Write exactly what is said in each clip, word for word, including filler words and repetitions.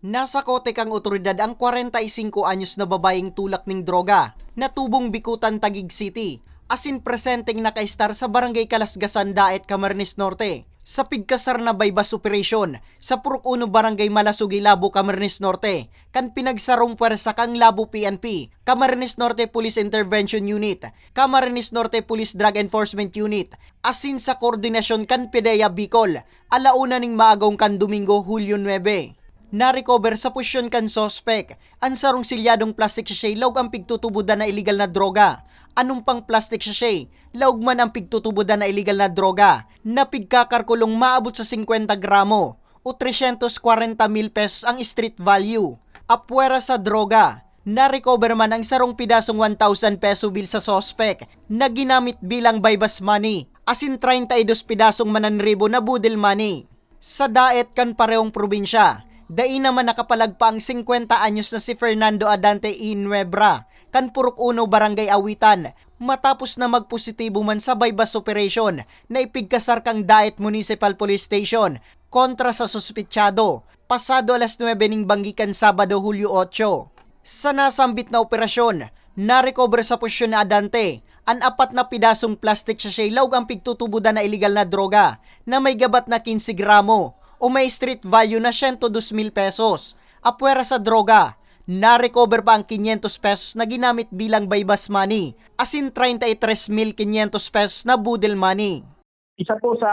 Nasakote kan awtoridad an kwarenta y singko anyos na babayeng tulak nin droga, na tubong Bicutan, Taguig City, asin presenteng nakaestar sa Barangay Kalasgasan, Daet, Camarines Norte, sa pigkasar na buy-bust operation sa Purok Uno, Barangay Malasugi, Labo, Camarines Norte, kan pinagsarong pwersa kan Labo P N P, Camarines Norte Police Intervention Unit, Camarines Norte Police Drug Enforcement Unit, asin sa koordinasyon kan PDEA Bicol, ala una ning maagaw kan Domingo, Hulyo nuebe. Narecover sa posisyon kan suspek an sarong selyadong plastic sachet laog an pigtutubodan na iligal na droga, anong pang plastic sachet laog man an pigtutubodan na iligal na droga, na pigkakalkulong maabot sa singkwenta gramo o tresyentos kwarenta mil pesos ang street value. Apwera sa droga, narecover man ang sarong pidasong one thousand peso bill sa suspek na ginamit bilang buy-bust money, asin treinta y dos pidasong mananribo na boodle money. Sa Daet kan parehong probinsya, dai naman nakapalagpa ang singkwenta anyos na si Fernando Adante y Nuebra, kan Purok Uno, Barangay Awitan, matapos na magpositibo man sa buy-bust operation na ipigkasar kan Daet Municipal Police Station kontra sa suspetsado, pasado alas nuebe ning banggi kan Sabado, Hulyo otso. Sa nasambit na operasyon, narecover sa posisyon ni Adante an apat na pidasong plastic sachet laog an pigtutubodan na iligal na droga na may gabat na quince gramo o may street value na siyento dos mil pesos. Apwera sa droga, narecover pa ang quinientos pesos na ginamit bilang buy-bust money, asin treinta y tres mil quinientos pesos na boodle money. Isa po sa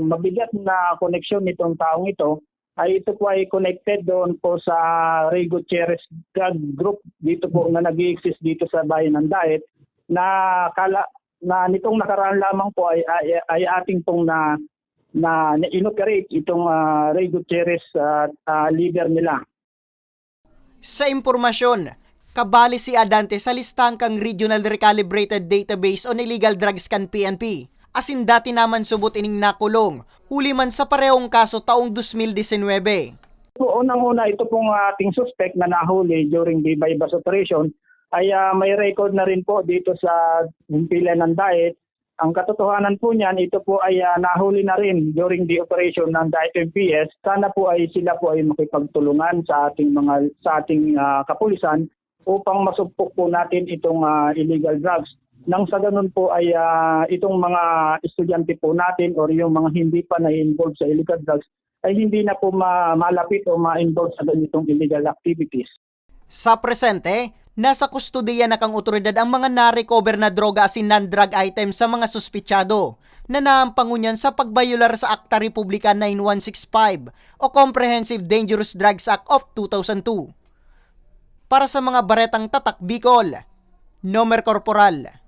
mabigat na koneksyon nitong taong ito ay ito po ay connected doon po sa Rey Gutierrez drug group dito po na nag-i-exist dito sa bayan ng Daet na kala na nitong nakaraan lamang po ay ay, ay ating pong na na, na inoperate itong ah, Rey Gutierrez ah, ah, leader nila. Sa impormasyon, kabali si Adante sa listahan kan Regional Recalibrated Database on Illegal Drugs kan P N P, asin dati naman subot ining nakulong, huli man sa parehong kaso taong dos mil disinwebe. So, unang-una, ito pong ating suspect na nahuli during the buy-bust operation ay ah, may record na rin po dito sa himpilan ng Daet. Ang katotohanan po niyan, ito po ay ah, nahuli na rin during the operation ng Daet M P S. Sana po ay sila po ay makipagtulungan sa ating mga sa ating ah, kapulisan upang masugpok po natin itong ah, illegal drugs. Nang sa ganun po ay ah, itong mga estudyante po natin or yung mga hindi pa na-involve sa illegal drugs ay hindi na po ma- malapit o ma-involve sa ganitong illegal activities. Sa presente, nasa kustodiya na kan awtoridad ang mga na-recover na droga asin non-drug items sa mga suspetsado na naampang ngunyan sa pagbayolar sa Akta Republika nine one six five o Comprehensive Dangerous Drugs Act of two thousand two. Para sa mga baretang Tatak Bicol, Nomer Corporal.